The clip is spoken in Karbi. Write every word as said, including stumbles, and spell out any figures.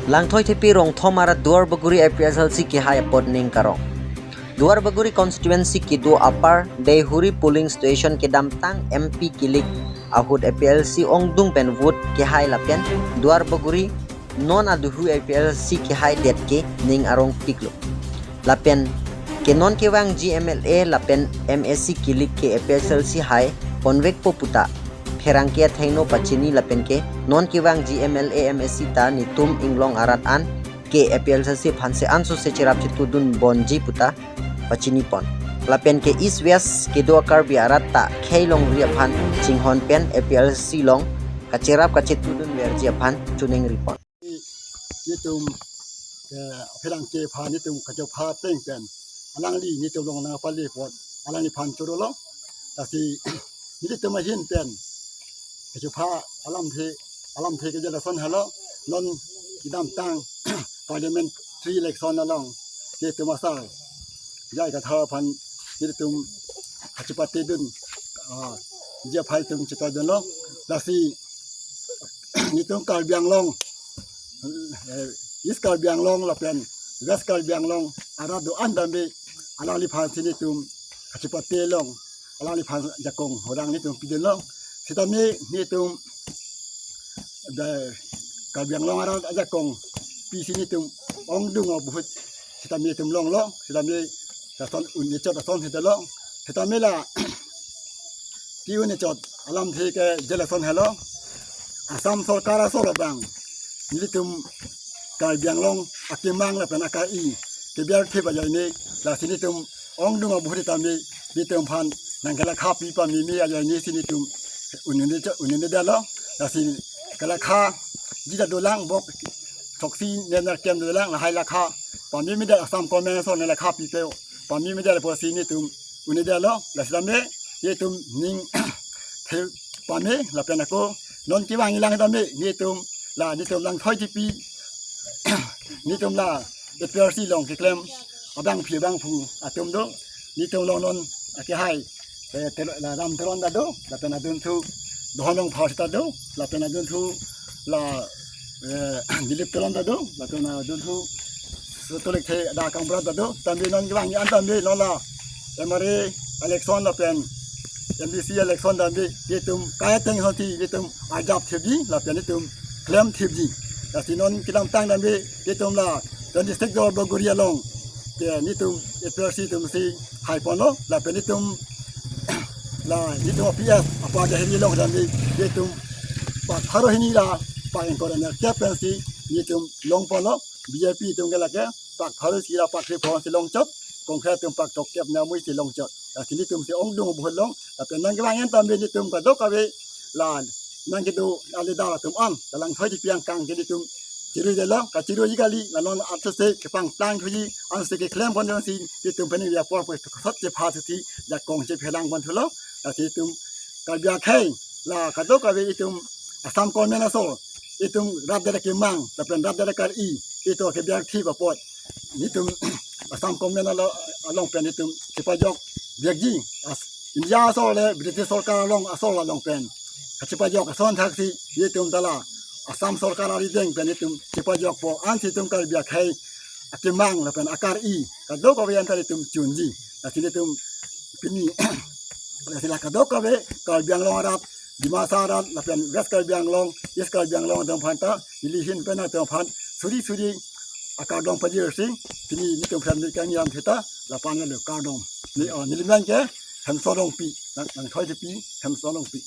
Langthoithepi Rongthom arat Duarbagori A P H L C kehai apot ning karong. Duarbagori constituency kedo Upper Deihori polling station kedamtang M P kilik ahut A P H L C ongdung pen vote kehai lapen Duarbagori non aduhu A P H L C kehaidet ke ning arongpiklo. Lapen ke non kevangji M L A lapen M A C kilik ke A P H L C hai ponvekpo puta pherangke athengno pachini lapen ke non kevangji M L A M A C ta netum inglong arat an ke A P H L C aphansi ansose cherap chetudun ponji puta pachinipon. Lapen ke East West kedo Karbi arat ta khei longri aphan chinghon pen A P H L C along kacherap kachetudun verji aphan chuning ripon. Netum, eh, pherangke aphan netum kachopha ateng pen alangli netum along nangpale apot alangliphan chorolo. Lasi netum ahin pen kachopha alamthe, alamthe ke je lason helo, non kedamtang parliamentary election along netum asar J I Kathar aphan netum kachepatedun, ah, J I aphan netum chetadunlo. Lasi netum Karbi Anglong, eh, East Karbi Anglong lapen West Karbi Anglong arat do-an dambe alangliphansi netum kachepate along alangliphan ajakong horang netum pidunlo. Sitame netum da Karbi Anglong arat ajakong pisi netum ongdung abahut sitame netum longlo, sitame lason un-echot ason sitame lo, sitame la ke-un-echot alamthe ke je lason helo. Assam sorkar asor abang netum Karbi Anglong akemang lapen akar-i kebiar thip ajoine, lasi netum ongdung abahut tame netum aphan nangkelakha pi pameme ajoinesi netum un-edetlo, un-edetlo. Lasi kelakhaji ta dolang, bok throksi ne nerkep dolang, lahai lakha pamemedet, Assam government asor ne lakha pipe pamemedet apotsi netum un-edetlo. Lasi tame netum ning the pame lapen ako non kevangji lang tame netum la netum Langthoithepi netum la A P H L C along keklem abangpi abangphu atum do, netum along non akehai, eh, Ter-, la Ram Teron ta do, lapen adunthu Dohon Rongphar ta do, lapen adunthu la, eh, Dilip Teron ta do, lapen adunthu Soto Lekthe da Kangbura ta do, tame non kevangji an tame non la M R A election lapen M D C election tame netum kai ateng asonsi netum arjap thipji lapen netum klem thipji. Lasi non kedamtang tame netum la twenty-six Duarbagori along ke netum A P H L C atumsi haiponlo, lapen netum la netum P F apa jahiri along tame netum pak pharo hini la pak ingkoi ra nerkep pensi netum longponlo. B J P atum ke lake pak pharo isi ra pak krepho si longchot, Congress atum pak throkkep ne amuisi longchot. Lasi netumsi ongdung abahut long, lapen non kevang an tame netum kadokave la nangkedo alida atum an, la Langthoithepi angkang ke netum chiruidetlo, kachiruiji kali, la non ansose kepangplang thuji, ansose keklempon thusi netum pen apor pu kosot chepha thusi jakong chephelangpon thulo. Lasi netum Karbi akhei la kadokave netum Assam government asor, netum rat det akemang lapen rat det akar-i, netum kebiar thip apot netum Assam government alo-, along pen netum chepajok biakji. As-, India asor le British sorkar along asor along pen kachepajok ason thaksi netum ta la Assam sorkar arideng pen netum chepajokpo, ansi netum Karbi akhei akemang lapen akar-i kadokave an ta netum chunji. Lasi netum pini lasi la kadokave Karbi Anglong arat, Dimasa arat lapen West Karbi Anglong, East Karbi Anglong atum aphan ta neli ahin pen atum aphan suri suri akardom pajirsi pini netum phan ni kang yam theta lapan lo kardom. Ne, oh, neli amen ke Hemson Rongpi, Lang, Langthoithepi Hemson Rongpi.